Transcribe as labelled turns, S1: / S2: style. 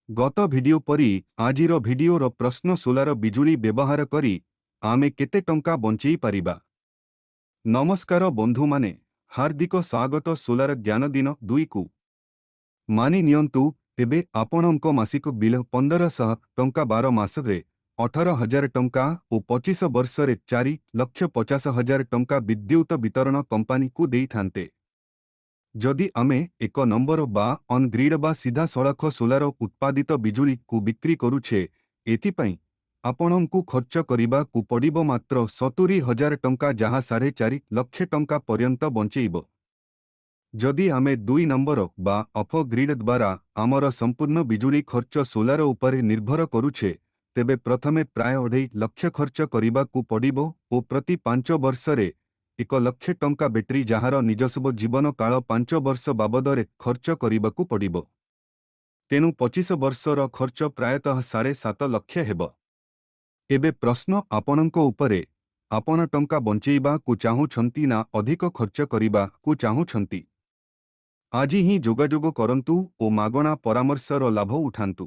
S1: ଗତ ଭିଡିଓ ପରି ଆଜିର ଭିଡିଓର ପ୍ରଶ୍ନ, ସୋଲାର ବିଜୁଳି ବ୍ୟବହାର କରି ଆମେ କେତେ ଟଙ୍କା ବଞ୍ଚେଇ ପାରିବା? ନମସ୍କାର ବନ୍ଧୁମାନେ, ହାର୍ଦ୍ଦିକ ସ୍ୱାଗତ ସୋଲାର ଜ୍ଞାନ ଦିନ 2କୁ। ମାନି ନିଅନ୍ତୁ, ଏବେ ଆପଣଙ୍କ ମାସିକ ବିଲ୍ 1500 ଟଙ୍କା, 12 ମାସରେ 18,000 ଟଙ୍କା ଓ 25 ବର୍ଷରେ 4,50,000 ଟଙ୍କା ବିଦ୍ୟୁତ ବିତରଣ କମ୍ପାନୀକୁ ଦେଇଥାନ୍ତେ। ଯଦି ଆମେ ଏକ ନମ୍ବର ବା ଅନ୍ ଗ୍ରିଡ୍ ବା ସିଧାସଳଖ ସୋଲାର ଉତ୍ପାଦିତ ବିଜୁଳିକୁ ବିକ୍ରି କରୁଛେ, ଏଥିପାଇଁ ଆପଣଙ୍କୁ ଖର୍ଚ୍ଚ କରିବାକୁ ପଡ଼ିବ ମାତ୍ର 70,000 ଟଙ୍କା, ଯାହା 4.5 ଲକ୍ଷ ଟଙ୍କା ପର୍ଯ୍ୟନ୍ତ ବଞ୍ଚେଇବ। ଯଦି ଆମେ ଦୁଇ ନମ୍ବର ବା ଅଫ୍ ଗ୍ରିଡ୍ ଦ୍ୱାରା ଆମର ସମ୍ପୂର୍ଣ୍ଣ ବିଜୁଳି ଖର୍ଚ୍ଚ ସୋଲାର ଉପରେ ନିର୍ଭର କରୁଛେ, ତେବେ ପ୍ରଥମେ ପ୍ରାୟ 2.5 ଲକ୍ଷ ଖର୍ଚ୍ଚ କରିବାକୁ ପଡ଼ିବ ଓ ପ୍ରତି 5 ବର୍ଷରେ 1 ଲକ୍ଷ ଟଙ୍କା ବ୍ୟାଟେରୀ, ଯାହାର ନିଜସ୍ୱ ଜୀବନ କାଳ 5 ବର୍ଷ ବାବଦରେ ଖର୍ଚ୍ଚ କରିବାକୁ ପଡ଼ିବ। ତେଣୁ 25 ବର୍ଷର ଖର୍ଚ୍ଚ ପ୍ରାୟତଃ 7.5 ଲକ୍ଷ ହେବ। ଏବେ ପ୍ରଶ୍ନ ଆପଣଙ୍କ ଉପରେ, ଆପଣ ଟଙ୍କା ବଞ୍ଚେଇବାକୁ ଚାହୁଁଛନ୍ତି ନା ଅଧିକ ଖର୍ଚ୍ଚ କରିବାକୁ ଚାହୁଁଛନ୍ତି? ଆଜି ହିଁ ଯୋଗାଯୋଗ କରନ୍ତୁ ଓ ମାଗଣା ପରାମର୍ଶର ଲାଭ ଉଠାନ୍ତୁ।